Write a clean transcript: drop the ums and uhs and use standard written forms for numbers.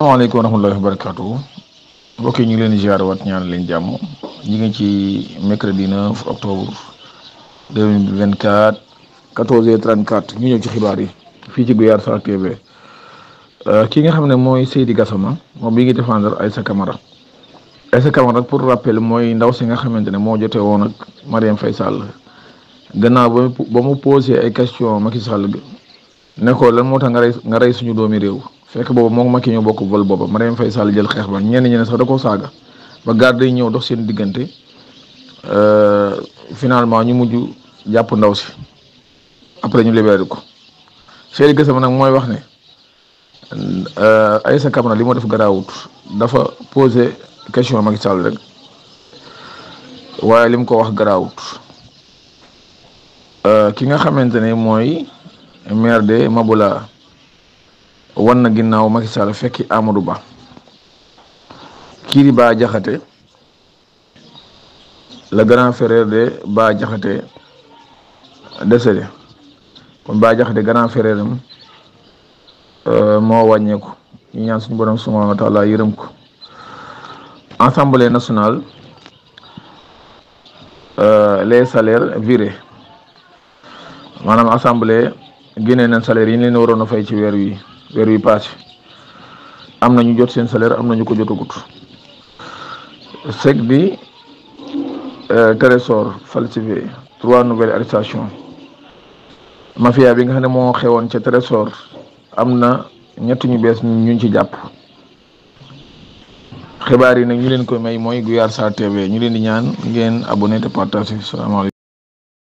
asalaamaaleykum wa rahmatullahi wa barakatuh mbokk yi ñu ngi leen di ziar waat ñaan leen jàmm ñi ngi ci mercredi 9 octobre 2024 14h34 ñu ñëw ci xibaar yi fii ci Guyaar Sahel TV ki nga xam ne mooy Seydi Gassama moom bi ngi défendre Aïssa Camara pour rappel mooy ndaw si nga xamante ne moo jote woon ak Marième Faye Sall gannaaw ba mu posé ay question Macky Sall ne ko lan moo tax nga rey suñu doomi réew fekk boobu moom Macky ñoo bokk vol booba Marième Faye Sall jël xeex ba ñenn ñi ne sax da koo saaga ba garde yi ñëw dox seen diggante finalement ñu mujj jàpp ndaw si après ñu libéré ko. Seydi Gassama nag mooy wax ne Aïssa Camara li moo def garaawut dafa posé question Macky Sall rek waaye li mu ko wax garaawut ki nga xamante ne mooy maire de Maboula wan na ginnaaw Macky Sall fekki Amadou Ba kii di Bah Diakhaté le grand frère de Bah Diakhaté décédé kon Bah Diakhaté grand frère am moo wàññeeku ñu ñaan suñu borom subhanahu wa taala yërëm ko. Assemblée nationale les salaires virés maanaam assemblée génnee nañ salaire yi ñu leen waroon a fay ci weer wi passé am na ñu jot seen salaire am na ñu ko jotagut. SEC bi Trésor falsifié 3 nouvelles arrestations mafia bi nga xam ne moo xewoon ca Trésor am na ñett ñu bees ñu ci jàpp. xibaar yi nag ñu leen koy may mooy Guyaar Sahel TV ñu leen di ñaan ngeen abonné te partage. Salaamaaleykum.